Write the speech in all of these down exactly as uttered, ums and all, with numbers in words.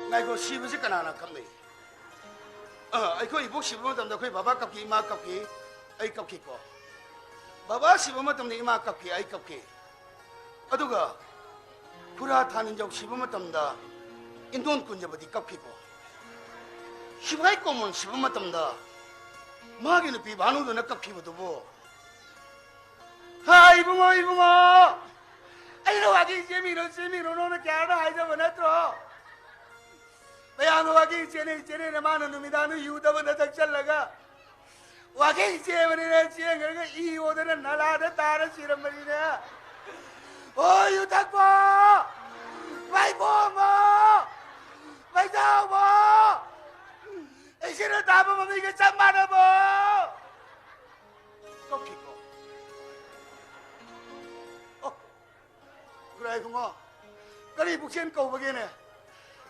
ꯉꯥꯏꯈꯣ, ꯁꯤꯕꯁꯤ ꯀꯅꯥꯅ ꯀꯞꯅꯩ? ꯑ, ꯑꯩꯈꯣꯏ ꯏꯕꯣꯛ ꯁꯤꯕ ꯃꯇꯝꯗ ꯑꯩꯈꯣꯏ ꯕꯕꯥ ꯀꯞꯈꯤ, ꯏꯃꯥ ꯀꯞꯈꯤ, ꯑꯩ ꯀꯞꯈꯤꯀꯣ꯫ ꯕꯕꯥ ꯁꯤꯕ ꯃꯇꯝꯗ ꯏꯃꯥ ꯀꯞꯈꯤ, ꯑꯩ ꯀꯞꯈꯤ꯫ ꯑꯗꯨꯒ ꯈꯨꯔꯥ ꯊꯥꯅꯤꯟꯖꯧ ꯁꯤꯕ ꯃꯇꯝꯗ ꯏꯟꯗꯣꯟ ꯀꯨꯟꯖꯕꯗꯤ ꯀꯞꯈꯤꯀꯣ꯫ ꯁꯤꯐꯥꯏ ꯀꯣꯃꯣꯟ ꯁꯤꯕ ꯃꯇꯝꯗ ꯃꯥꯒꯤ ꯅꯨꯄꯤ ꯚꯥꯅꯨꯗꯨꯅ ꯀꯞꯈꯤꯕꯗꯨꯕꯨ, ꯍꯥꯏ ꯏꯕꯨꯡꯉꯣ, ꯏꯕꯨꯡꯉꯣ, ꯑꯩꯅ ꯋꯥꯀꯤꯡ ꯆꯦꯟꯕꯤꯔꯣ, ꯆꯦꯟꯕꯤꯔꯣꯅ ꯀꯌꯥꯔꯛ ꯍꯥꯏꯖꯕ ꯅꯠꯇ꯭ꯔꯣ? ꯃꯌꯥꯝꯅ ꯋꯥꯀꯤꯡ ꯆꯦꯟꯅꯩ, ꯆꯦꯟꯅꯩꯅ ꯃꯥꯅ ꯅꯨꯃꯤꯗꯥꯡꯗ ꯌꯨ ꯊꯛꯄꯗ ꯊꯛꯆꯜꯂꯒ ꯋꯥꯀꯤꯡ ꯆꯦꯟꯕꯅꯤꯅ ꯆꯦꯟꯈ꯭ꯔꯒ ꯏ ꯑꯣꯗꯅ ꯅꯂꯥꯗ ꯇꯥꯔ ꯁꯤꯔꯝꯕꯅꯤꯅꯦ꯫ ꯑꯣ ꯌꯨ ꯊꯛꯄ! ꯃꯥꯏꯕꯣꯝꯕ! ꯃꯩꯖꯥꯎꯕ! ꯑꯩꯁꯤꯅ ꯇꯥꯕ ꯃꯃꯤꯒ ꯆꯞ ꯃꯥꯟꯅꯕ! ꯀꯞꯈꯤꯀꯣ꯫ ꯑꯣ, ꯈꯨꯔꯥꯏ ꯏꯕꯨꯡꯉꯣ, ꯀꯔꯤ ꯄꯨꯛꯆꯦꯜ ꯀꯧꯕꯒꯦꯅꯦ?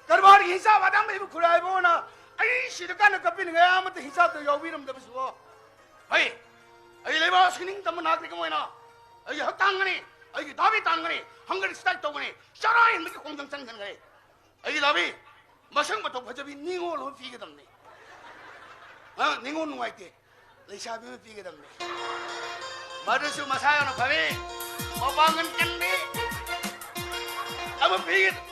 ꯀꯔꯕꯥꯔꯒꯤ ꯍꯤꯡꯁꯥꯞ ꯑꯗꯥꯝ ꯂꯩꯕ ꯈꯨꯔꯥꯏ ꯏꯕꯨꯡꯉꯣꯅ ꯑꯩ ꯁꯤꯔꯀꯥꯟꯗ ꯀꯞꯄꯤꯅꯤꯡꯉꯥꯏ ꯑꯃꯠꯇ ꯍꯤꯡꯁꯥꯞꯇ ꯌꯥꯎꯕꯤꯔꯝꯗꯕꯁꯤꯕꯣ? ꯍꯩ, ꯑꯩ ꯂꯩꯕꯥꯛ ꯑꯁꯤ ꯅꯤꯡꯇꯝꯕ ꯅꯥꯒꯔꯤꯛ ꯑꯃ ꯑꯣꯏꯅ ꯑꯩꯒꯤ ꯍꯛꯇꯥꯡꯒꯅꯤ, ꯑꯩꯒꯤ ꯗꯥꯕꯤ ꯇꯥꯟꯒꯅꯤ, hunger strike ꯇꯧꯒꯅꯤ, ꯆꯔꯥ ꯍꯦꯟꯕꯒꯤ ꯈꯣꯡꯖꯪ ꯆꯪꯒꯅꯤ꯫ ꯑꯩꯒꯤ ꯗꯥꯕꯤ, ꯃꯁꯛ ꯃꯇꯧ ꯐꯖꯕꯤ ꯅꯤꯉꯣꯜ ꯑꯃ ꯄꯤꯒꯗꯕꯅꯤ꯫ ꯑ, ꯅꯤꯉꯣꯜ ꯅꯨꯡꯉꯥꯏꯇꯦ, ꯂꯩꯁꯥꯕꯤ ꯑꯃ ꯄꯤꯒꯗꯕꯅꯤ꯫ ꯃꯗꯨꯁꯨ ꯃꯁꯥ ꯌꯥꯝꯅ ꯐꯕꯤ, ꯃꯄꯥꯡꯒꯜ ꯀꯟꯕꯤ ꯑꯃ ꯄꯤꯒꯗꯕꯅꯤ꯫